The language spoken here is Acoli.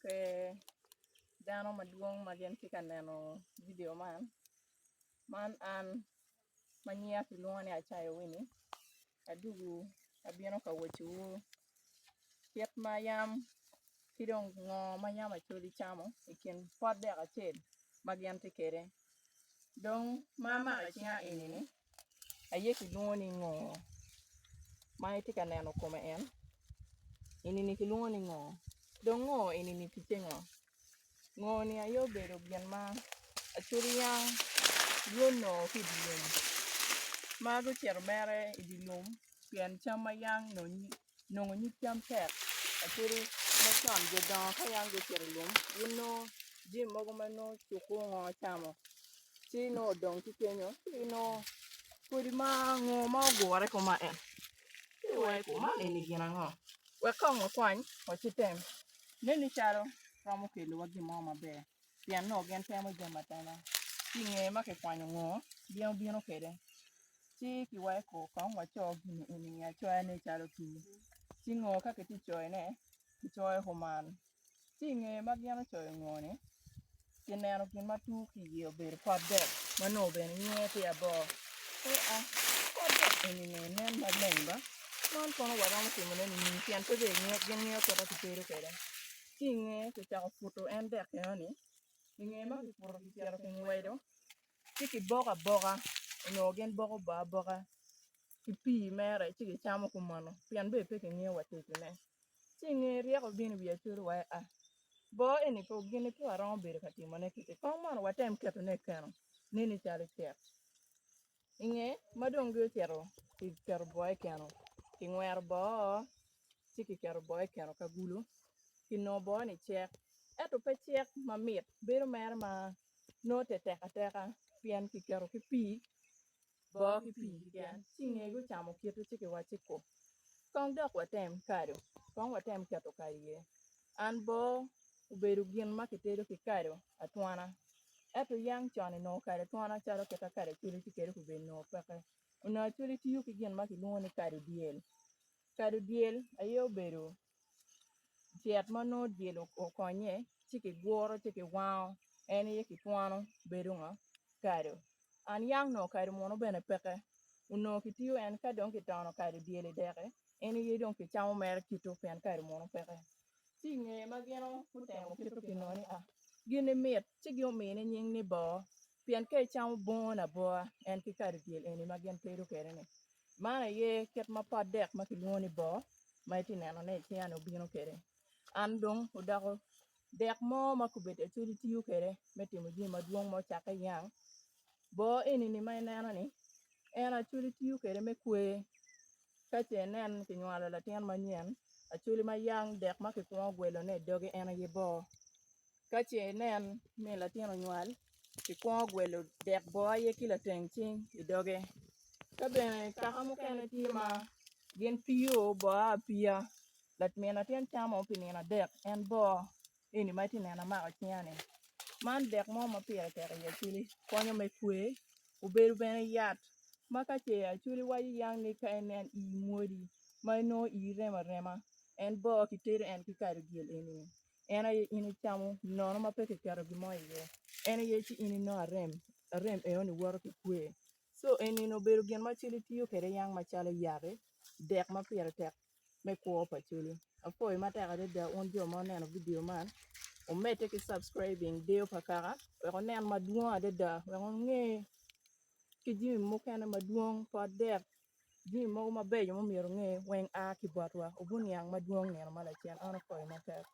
Pe dano madwong ma gin tye ka neno vidio man, man an ma nyinga kilwongo ni Acayo Winnie adwogo abino ka wacciwu kit ma yam ki dong ngo ma yam Acholi camo i kin pot dek acel ma gin tye kwede dong ma amako i cinga eni-ni aye kilwongo ni ngor ma itye ka neno kome en enini kilwongo ni ngor dong ngor enini ticce ngo? Ngor ni aye obedo gin ma Acholi yang gunongo ki i dye lum ma gucito mere i dye lum pien cam ma yang nongo nyig cam tek Acholi macon jo dongo ka yang gucito i lum ginongo jami mogo ma nongo cuku ngo camo ci nongo odong ki kenyo ci inongo kodi ma ngo ma ogure kuman en ci iweko man eni gin ango wek kong wakwany wacitem neni calo romo kelowa gin mo maber pien nongo gin temo jami atema ci i ngeye ma kikwanyo ngo gin obino kwede ci kiweko kong waco gini eni acoya nen calo tur ci ngo ka kitye ka coyone kicoyo kuman. Ci i ngeye ma gin ocoyo ngo-ni, kineno gin ma tur ki iye obedo pot dek ma nongo bene nyinge tye abor. Ee a, pot dek eni-ni nen maleng ba, man kono waromo timone nining pien pe bene gin ngiyo kit ma kitedo kwede. Ci i ngeye kicako puto en dek enoni, i ngeye ma kiputo kicito kingwedo ci kiboko aboka, onongo gin boko boo aboka ki pii mere ci kicamo kumeno pien bene pe kingiyo wa tedone. Ci i nge ryeko obino i wi Acholi wa aa, boo eni pe gin-ni pe waromo bedo ka timone kiti, kong mono watem ketone i keno neni calo cek. I nge ma dong gucito kiketo boo i keno, kingwero boo ci kiketo boo i keno ka gulu, kinongo boo-ni cek ento pe cek mamit bedo mere ma nongo tetek ateka pien kiketo ki pii boo ki pii keken ci i ngeye gucamo kite ci kiwacci ku kong dok watem kado kong watem keto kado iye an boo obedo gin ma kitedo ki kado atwana ento yang con onongo kado atwana calo kit ma kado acwali tye kwede obedo nongo peke onongo acwali tiyo ki gin ma kilwongo ni kado dyel kado dyel aye obedo Cet ma nongo dyel okonye ci kiguro ci kiwango en aye kitwono bedo ngo kado an yang nongo kado munu bene peke onongo kitiyo en ka dong kitono kado dyel ideke en aye dong kicamo mere kito pien kado munu peke ci i ngeye ma gin gutemo kito kinongo ni aa gin-ni mit ci gin omine nying ni boo pien ka icamo bongone aboa en ki kado dyel eni ma gin tedo kwede-ni. Man aye kit ma pot dek ma kilwongo ni boo ma itye nenone i cinga-ni obino kwede. An dong odoko dek mo ma kobedo Acholi tiyo kwede me timo jami madwong ma ocakke yang. Boo eni-ni ma ineno-ni en Acholi tiyo kwede me kwer ka ce inen kinywalo latin manyen Acholi ma yang dek ma kikwongo gwelone i doge en aye boo. Ka ce inen ni latin onywal Kikwongo gwelo dek boo aye ki lateng cing i doge. Ka bene kaka mukene tye ma gin piyo boo apiya, min latin camo pi nino adek en boo eni ma itye neno amako i cinga-ni. Man dek mo ma pire tek i Acholi konyo me kwe, obedo bene yat ma ka ce Acholi waco yang ni ka inen ii mwodi ma inongo ii remo arema en boo kitedo en ki kado dyel eni-ni. En aye in icamo nono ma pe kiketo gin mo iye, en aye ci in inongo arem, arem enoni woto ki kwe. Co enini obedo gin ma Acholi tiyo kwede yang macalo yaki, dek ma pire tek me kwo pa Acholi. Apwoyo matek adada wun jo ma wuneno vidio man, wumedde ki subscribing deyo pa kaka wek wunen madwong adada wek wunge ki jami mukene madwong pot dek. Jami mogo mabeco ma omyero wunge weng a ki botwa. Wubuniang madwong nino ma lacen. An apwoyo matek.